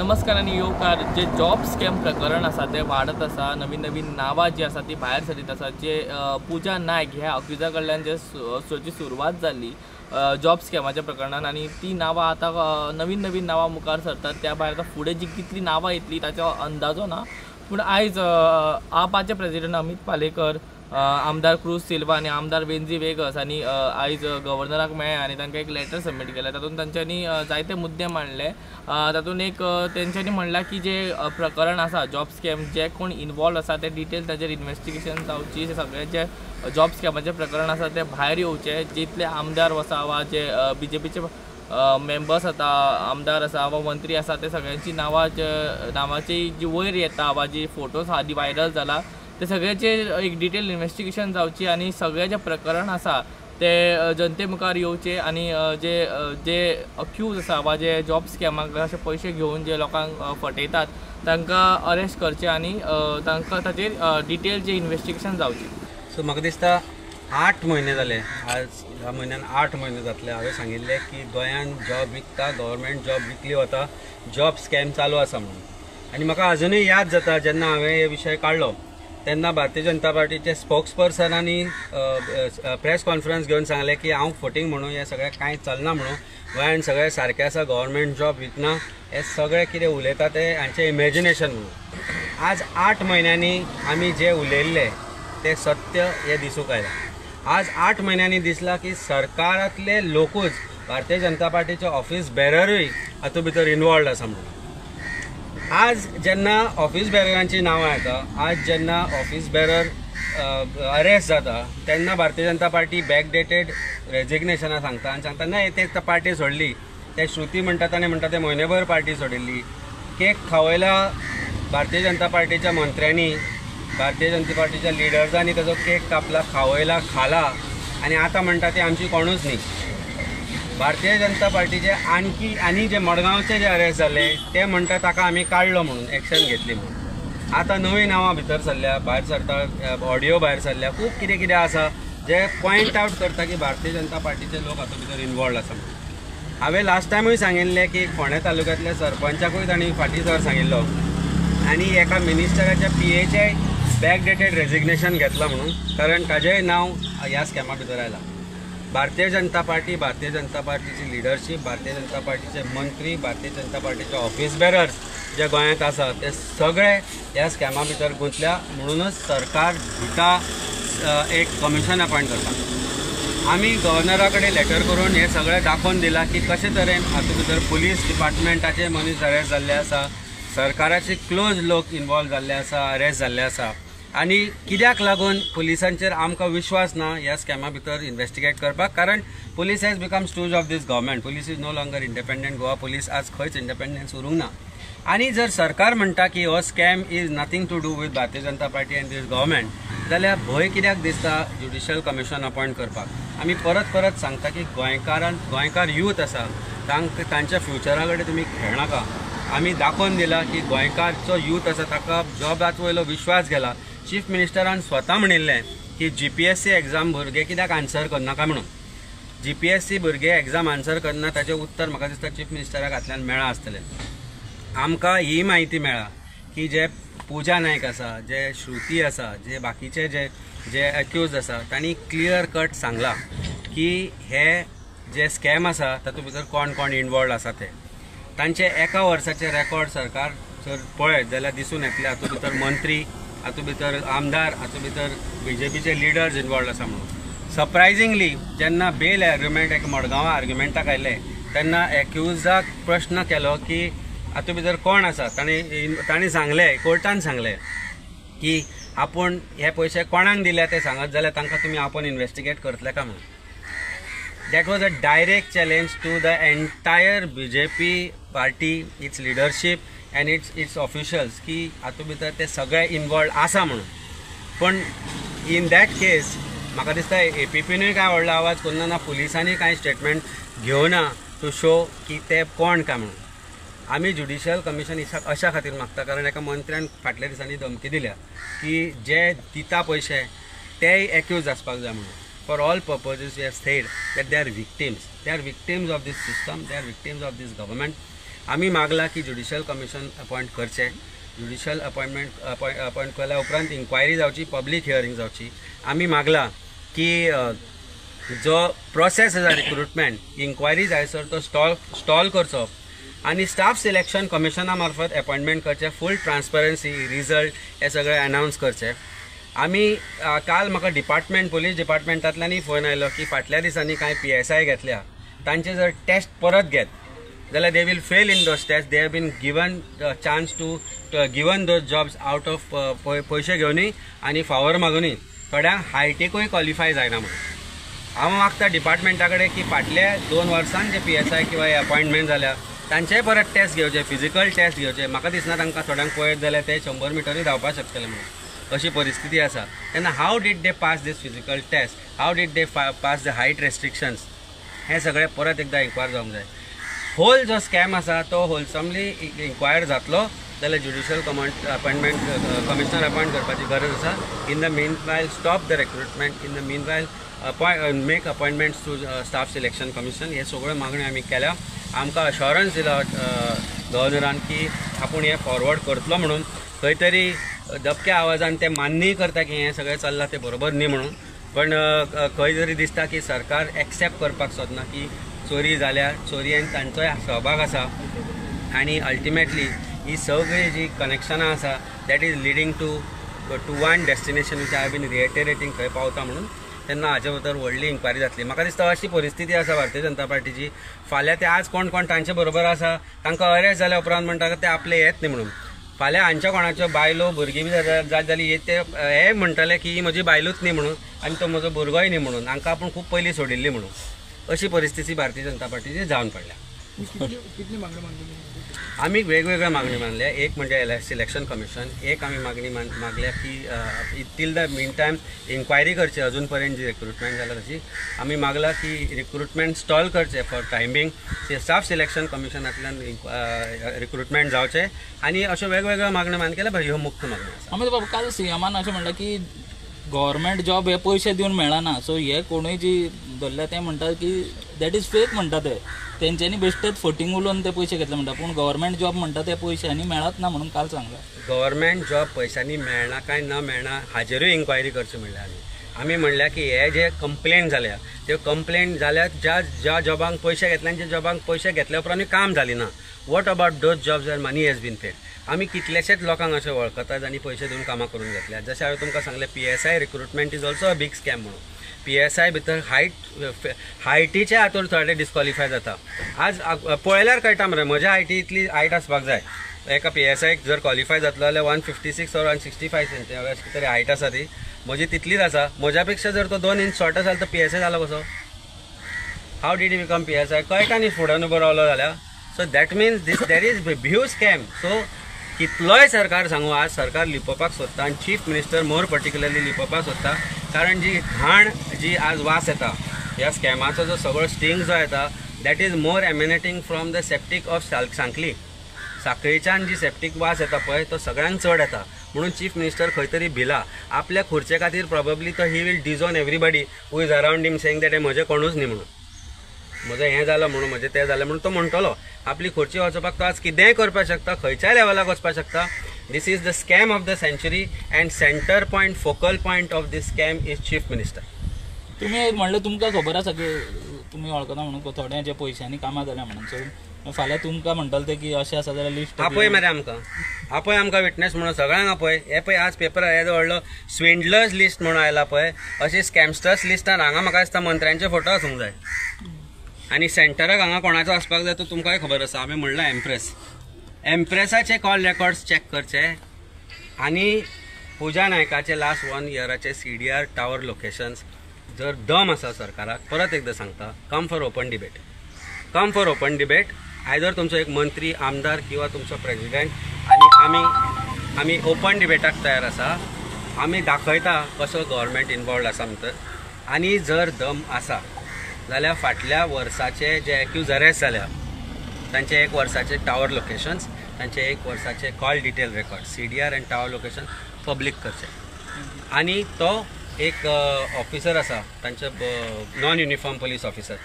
नमस्कार आनी येवकार. जे जॉब स्कॅम प्रकरण आसा तें वाडत आसा, नवीन नवीन नांवां जी आसा ती भायर सरीत आसा. जे पुजा नायक ह्या अक्युजा कडल्यान जे जी सुरवात जाल्ली जॉब स्कॅमाच्या प्रकरणान आनी ती नांवां आतां नवीन नवीन नांवां मुखार सरतात. त्या भायर आतां फुडें जी कितलीं नांवां येतलीं ताचो अंदाजो ना. पूण आयज आपाचे प्रेजिडंट अमीत पालेकर, आमदार क्रूज सिल्वा आनी आमदार वेंजी वेगस आनी आयज गव्हर्नराक मेळ्ळे आनी तांकां एक लेटर सबमीट केलें. तातूंत तांच्यांनी जायते मुद्दे मांडले. तातूंत एक तेंच्यांनी म्हणलां की जे प्रकरण आसा जॉब स्कॅम, जे कोण इनवॉल्व आसा ते डिटेल ताचेर इन्वेस्टिगेशन जावची. सगळें जे जॉब स्कॅमाचें प्रकरण आसा तें भायर येवचें. जितले आमदार आसा वा जे बीजेपीचे मेंबर्स आसा, आमदार आसा वा मंत्री आसा, ते सगळ्यांची नांवां नांवाची जी वयर येता वा जी फोटोज आहा ती व्हायरल जाला ते सगळ्याचेर एक डिटेल इन्वेस्टिगेशन जावची आनी सगळें जें प्रकरण आसा ते जनते मुखार येवचें. आनी जे जे अक्यूज आसा वा जे जॉब स्कॅमाक अशे पयशे घेवन जे लोकांक फटयतात तांकां अरेस्ट करचे आनी तांकां ताचेर डिटेल जे इन्वेस्टिगेशन जावचें. सो म्हाका दिसता 8 म्हयने जाले, आज ह्या म्हयन्यान 8 म्हयने जातले. हांवें सांगिल्लें की गोंयान जॉब विकता, गव्हर्मेंट जॉब विकली वता, जॉब स्कॅम चालू आसा म्हणून. आनी म्हाका अजुनूय याद जाता जेन्ना हांवें हे विशय काडलो तेन्ना भारतीय जनता पार्टीचे स्पोक्स पर्सनांनी प्रेस कॉन्फरन्स घेवन सांगलें की हांव फटींग म्हणून हें सगळें कांय चलना म्हणून, गोंयान सगळें सारकें आसा, गव्हर्मेंट जॉब विकना, हें सगळें कितें उलयता तें हांचें इमेजिनेशन म्हणून. आज 8 म्हयन्यांनी आमी जे उलयल्ले तें सत्य हें दिसूंक आयलां. आज 8 म्हयन्यांनी दिसलां की सरकारांतले लोकूच, भारतीय जनता पार्टीचे ऑफिस बेररूय हातूंत भितर इनवॉल्वड आसा म्हणून. आज जेन्ना ऑफिस बेररांची नांवां येता, आज जेन्ना ऑफिस बेरर अरेस्ट जाता तेन्ना भारतीय जनता पार्टी बॅकडेटेड रेजिग्नेशनां सांगता आनी सांगता न्हय ते पार्टी सोडली. ते श्रुती म्हणटा ताणें म्हणटा ते म्हयनेभर पार्टी सोडिल्ली. केक खावयला भारतीय जनता पार्टीच्या मंत्र्यांनी, भारतीय जनता पार्टीच्या लिडर्सांनी ताजो केक कापला, खावयला, खाला आनी आतां म्हणटा ती आमची कोणूच न्ही. भारतीय जनता पार्टीचे आणखी आनी जे मडगांवचे जे अरेस्ट जाले ते म्हणटा ताका आमी काडलो म्हणून, एक्शन घेतली म्हणून. आतां नवीं नांवां भितर सरल्या, भायर सरता, ऑडियो भायर सरल्या, खूब कितें कितें आसा जे पॉयंट आवट करता की भारतीय जनता पार्टीचे लोक हातूंत भितर इनवॉल्वड आसा म्हणून. हांवें लास्ट टायमूय सांगिल्लें की फोंडें तालुक्यांतल्या सरपंचाकूय तांणी फाटीं सर सांगिल्लो आनी एका मिनिस्टराच्या पीएचेय बॅकडेटेड रेजिग्नेशन घेतलां म्हणून, कारण ताजेंय नांव ह्या स्कॅमा भितर आयलां. भारतीय जनता पार्टी, भारतीय जनता पार्टीची लिडरशीप, भारतीय जनता पार्टीचे मंत्री, भारतीय जनता पार्टीचे ऑफिस बेरर्स जे गोंयांत आसा ते सगळे ह्या स्कॅमा भितर गुंतल्या. म्हणूनच सरकार भिता एक कमिशन अपॉयंट करता. आमी गव्हर्नरा कडेन लेटर करून हें सगळें दाखोवन दिलां की कशे तरेन हातूंत भितर पुलीस डिपार्टमेंटाचे मनीस अरेस्ट जाल्ले आसा, सरकाराचे क्लोज लोक इनवॉल्व जाल्ले आसा, अरेस्ट जाल्ले आसा आनी कित्याक लागून पुलिसांचेर आमकां विश्वास ना ह्या स्कॅमा भितर इन्वेस्टिगेट करपाक. कारण police has become stooge of this government. Police is no longer independent. Goa police आज खंयच इंडिपेंडन्स उरूंक ना. आनी जर सरकार म्हणटा की हो scam is nothing to do with Bharatiya Janata Party and this government, जाल्यार भंय कित्याक दिसता ज्युडिशियल कमिशन अपॉयंट करपाक? आमी परत परत सांगता की गोंयकार यूथ आसा तांकां तांच्या फ्युचरा कडेन तुमी खेळनाका. आमी दाखोवन दिलां की गोंयकारचो यूथ आसा ताका जॉबाचो वयलो विश्वास गेला. चीफ मिनिस्टरान स्वता म्हणिल्लें की जीपीएससी एग्जाम भुरगे कित्याक आन्सर करनाका म्हणून. जीपीएससी भुरगे एग्जाम आन्सर करना ताचें उत्तर म्हाका दिसता चीफ मिनिस्टराक हातल्यान मेळ्ळां आसतलें. आमकां ही म्हायती मेळ्ळा की जे पुजा नायक आसा, जे श्रुती आसा, जे बाकीचे जे जे एक्यूज आसा तांणी क्लियर कट सांगलां की हे जे स्कॅम आसा तातूंत भितर कोण कोण इनवॉल्वड आसा ते. तांचे एका वर्साचे रेकॉर्ड सरकार जर पळयत जाल्यार दिसून येतले हातूंत भितर मंत्री, हातूंत भितर आमदार, हातूंत भितर बीजेपीचे लिडर्स इनवॉल्वड आसा म्हणून. सरप्रायझिंगली जेन्ना बेल आर्ग्युमेंट एक मडगांवां आर्ग्युमेंटाक आयले तेन्ना एक्युजाक प्रश्न केलो की हातूंत भितर कोण आसा. तांणी सांगलें, कोर्टान सांगलें की आपूण हे पयशे कोणाक दिल्या ते सांगत जाल्यार तांकां तुमी आपोवन इन्वेस्टिगेट करतले काय म्हणून. That was a direct challenge to the entire BJP party, its leadership and its officials की हातूंत भितर ते सगळे इनवॉल्वड आसा म्हणून. पूण इन that case म्हाका दिसता एपीपीनूय कांय व्हडलो आवाज करूंक ना, पुलिसांनी कांय स्टेटमेंट घेवना टू शो की ते कोण काय म्हणून. आमी ज्युडिशियल कमिशन अशा खातीर मागता कारण एका मंत्र्यान फाटल्या दिसांनी धमकी दिल्या की जे दिता पयशे तेय एक्यूज आसपाक जाय म्हणून. For all purposes we have said that they are victims. They are victims of this system, they are victims of this government. आमी मागला की ज्युडिशियल कमिशन अपॉयंट करचें. ज्युडिशियल अपॉयंट केल्या उपरांत इन्क्वायरी जावची, पब्लीक हियरींग जावची. आमी मागला की जो प्रोसेस आसा रिक्रुटमेंट इन्क्वायरी जायसर तो स्टॉल करचो आनी स्टाफ सिलेक्शन कमिशना मार्फत अपॉयंटमेंट करचें, फूल ट्रान्सपरन्सी रिजल्ट हे सगळे अनावन्स करचे. आमी काल म्हाका डिपार्टमेंट पोलीस डिपार्टमेंटांतल्यानूय फोन आयलो की फाटल्या दिसांनी कांय PSI घेतल्या तांचे जर टेस्ट परत घेत जाल्यार they will fail in those test. They have been given chance to given those jobs out of पयशे घेवनूय आनी फावर मागुनूय थोड्यांक हायटेकूय क्वॉलिफाय जायना म्हणून. हांव मागता डिपार्टमेंटा कडेन की फाटल्या 2 वर्सान जे PSI किंवा अपॉयंटमेंट जाल्या तांचेय परत टेस्ट घेवचे, फिजिकल टेस्ट घेवचे. म्हाका दिसना तांकां थोड्यांक पळयत जाल्यार ते 100 मिटरूय धांवपाक शकतले म्हणून, अशी परिस्थिती आसा. तेन्ना how did they pass this physical test, how did they pass the height restrictions, हें सगळें परत एकदां इन्क्वायर जावंक जाय. होल जो स्कॅम आसा तो होलसमली इन्क्वायर जातलो जाल्यार ज्युडिशियल अपॉयंटमेंट कमिशनर अपॉयंट करपाची गरज आसा. In the meanwhile stop the recruitment, in the meanwhile make appointments to staff selection commission. हे सगळ्यो मागण्यो आमी केल्या. आमकां अशोरन्स दिला गव्हर्नरान की आपूण हें फॉरवर्ड करतलो म्हणून. खंय तरी दबक्या आवाजान ते मान्यय करता की हें सगळें चल्लां तें बरोबर न्ही म्हणून, पण खंय तरी दिसता की सरकार एक्सेप्ट करपाक सोदना की चोरी जाल्या, चोरयेन तांचोय सहभाग आसा आनी अल्टिमेटली ही सगळी जी कनेक्शनां आसा that is leading to one destination which I have been reiterating खंय पावता म्हणून. तेन्ना हाजे भितर व्हडली इन्क्वायरी जातली. म्हाका दिसता अशी परिस्थिती आसा भारतीय जनता पार्टीची. फाल्यां ते आज कोण कोण तांचे बरोबर आसा तांकां अरेस्ट जाल्या उपरांत म्हणटा ते आपले येत न्ही म्हणून. फाल्यां हांच्या कोणाच्यो बायलो भुरगीं बी जात जाली ते हे म्हणटले की ही म्हजी बायलूच न्ही म्हणून आनी तो म्हजो भुरगोय न्ही म्हणून, हांकां आपूण खूब पयलीं सोडिल्ली म्हणून. अशी परिस्थिती भारतीय जनता पार्टीची जावन पडल्या. आमी वेगवेगळ्यो मागण्यो मानल्या. एक म्हणजे सिलेक्शन कमिशन, एक आमी मागणी मागल्या की till the mean time inquiry करची अजून पर्यंत जी रिक्रुटमेंट जाल्या तशी. आमी मागला की रिक्रुटमेंट स्टॉल करचें for time being, staff selection कमिशनांतल्यान recruitment जावचें आनी अश्यो वेगवेगळ्यो मागण्यो मान केल्या. ह्यो मुख्य मागण्यो आसा. आमी बाबा काल सीएमान अशें म्हणलां की गव्हर्मेंट जॉब हे पयशे दिवन मेळना, सो हे कोणूय जी धरल्या ते म्हणटात की that is fake म्हणटा ते, तेंच्यांनी बेश्टेच फटींग उलोवन ते पयशे घेतले म्हणटा, पूण गव्हर्मेंट जॉब म्हणटा ते पयशांनी मेळत ना म्हणून काल सांगलां. गव्हर्मेंट जॉब पयशांनी मेळना काय ना मेळना हाजेरूय इन्क्वायरी करची म्हणल्यार आमी म्हणल्यार की हे जे कंप्लेन जाल्या त्यो कंप्लेन जाल्या ज्या ज्या जॉबांक पयशे घेतले आनी ज्या जॉबांक पयशे घेतल्या उपरांतूय काम जाली ना, what about those jobs where money has been paid. आमी कितलेशेच लोकांक अशें वळखता जांणी पयशे दिवन कामां करून घेतल्या. जशें हांवें तुमकां सांगलें PSI recruitment is also a big scam म्हणून. PSI भितर हायटीच्या हातून थोडे डिस्क्वॉलिफाय जाता. आज पळयल्यार कळटा मरे म्हज्या हायटी इतली हायट आसपाक जाय. एका PSI जर क्वॉलिफाय जातलो जाल्यार 156 or 165 centimetre अशी तरी हायट आसा ती म्हजी तितलीच आसा. म्हज्या पेक्षा जर तो 2 इंच शॉर्ट आसा तर PSI जालो कसो? How did you become PSI? कळटा न्ही फुडें उबो रावलो जाल्यार. So that means this there is huge scam. So कितलोय सरकार सांगू आज सरकार लिपोवपाक सोदता आनी चीफ मिनिस्टर मोर पर्टिक्युलरली लिपोवपाक सोदता, कारण जी घाण जी आज वास येता ह्या स्कॅमाचो जो सगळो स्टिंग जो येता that is more emanating from the septic of Sanquelim. साखळीच्यान ji septic वास येता पळय तो सगळ्यांक चड येता म्हणून चीफ मिनिस्टर खंय तरी भिला आपल्या खुर्चे खातीर. प्रॉबेबली तो he will disown everybody who is around him saying that हें म्हजें कोणूच न्ही म्हणून, म्हजें हें जालां म्हणून, म्हजें तें जालें म्हणून तो म्हणटलो. आपली खुर्ची वचोवपाक तो आज कितेंय करपाक शकता, खंयच्याय लेवलाक वचपाक शकता. This is the scam of the century and centre point, focal point of this scam is chief minister. तुमी म्हणलें तुमकां खबर आसा की तुमी वळखता म्हणून थोड्यांच्या पयशांनी कामां जाल्या म्हणून, सो फाल्यां तुमकां म्हणटले ते की अशें आसा जाल्यार लिस्ट आपय मरे आमकां, आपय आमकां विटनेस म्हणून सगळ्यांक आपय. हे पळय आज पेपर येदो व्हडलो स्विंडलर्स लिस्ट म्हणून आयला पळय, अशी स्कॅमस्टर्स लिस्टान हांगा म्हाका दिसता मंत्र्यांचे फोटो आसूंक जाय आनी सेंटराक हांगा कोणाचो आसपाक जाय तो तुमकांय खबर आसा. आमी म्हणलां एम्प्रेस, एम्प्रेसाचे कॉल रेकॉर्ड्स चॅक करचे आनी पूजा नायकाचे लास्ट 1 इयराचे CDR tower locations जर दम आसा सरकाराक, परत एकदां सांगता, come for open debate, come for open debate. Either तुमचो एक मंत्री, आमदार किंवा तुमचो प्रेजिडेंट आनी आमी ओपन डिबेटाक तयार आसा. आमी दाखयता कसो गव्हर्मेंट इनवॉल्वड आसा भितर. आनी जर दम आसा जाल्यार फाटल्या वर्साचे जे एक्यूज अरेस्ट जाल्या तांचे 1 वर्साचे टावर लोकेशन्स, तांचे 1 वर्साचे call detail record, CDR and tower location public करचे. आनी तो एक ऑफिसर आसा तांचे नॉन युनिफॉर्म पोलीस ऑफिसर,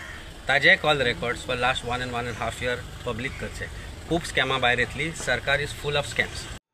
ताजे call records for last 1 and 1.5 year public करचे. खूब स्कॅमां भायर येतली. सरकार is full of scams.